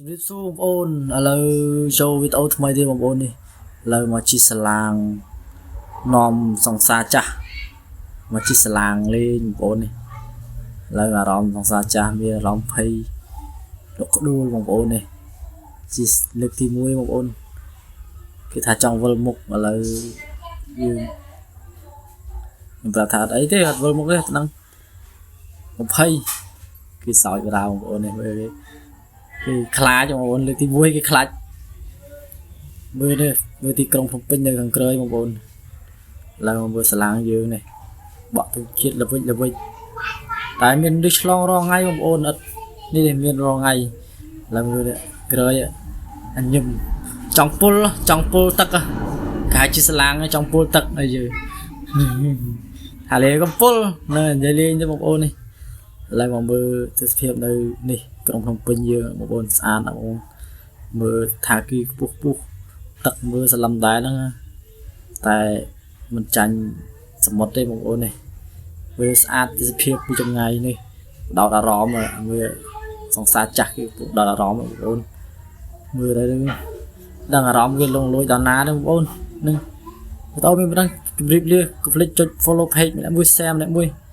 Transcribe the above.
ជំរាបសួរបងប្អូនឥឡូវចូលវីដេអូថ្មីទៀតបងប្អូននេះឥឡូវមកជិះសាឡាងនាំសង្សារចាស់មកជិះសាឡាងលេងបងប្អូននេះឥឡូវអារម្មណ៍សង្សារចាស់មានអារម្មណ៍ភ័យលក់ក្ដួលបងប្អូននេះជិះលើកទី1បងប្អូនគេថាចង់វិលមុខឥឡូវយើងខ្ញុំប្រាប់ថាអត់អីទេអត់វិលមុខទេហ្នឹង20គេសោចបដាបងប្អូននេះមើលគេ គេខ្លាចបងប្អូនលើកទី1គេខ្លាចមើលនេះមើលទីក្រុងភ្នំពេញនៅខាងក្រោយបងប្អូនឡើងមកមើលសាឡាងយើងនេះបក់ទៅជាតិល្វិចល្វិចតែមានដូចឆ្លងរងថ្ងៃបងប្អូនអត់នេះទេមានរងថ្ងៃឡើងមើលនេះក្រោយអញញឹមចង់ពុលចង់ពុលទឹកគេហៅជាសាឡាងចង់ពុលទឹកអីយើង ហាលេកំពុលនៅនិយាយលេងទៅបងប្អូននេះ ឡើងមកមើលទេសភាពនៅនេះក្រុងភ្នំពេញយើងបងប្អូនស្អាតណាស់បងប្អូនមើលថាគីខ្ពស់ខ្ពស់ទឹកមើលសលឹមដែរហ្នឹងណាតែមិនចាញ់សមុទ្រទេបងប្អូននេះវាស្អាតទេសភាពពីចម្ងាយនេះដោតអារម្មណ៍មើលសង្សារចាស់គេដោតអារម្មណ៍បងប្អូនមើលទៅដឹងអារម្មណ៍វាលងលួយដល់ណាទេបងប្អូននឹងបន្តមានប៉ុណ្ណឹងជម្រាបលាកុំភ្លេចចុច follow page ម្នាក់មួយ share ម្នាក់មួយ។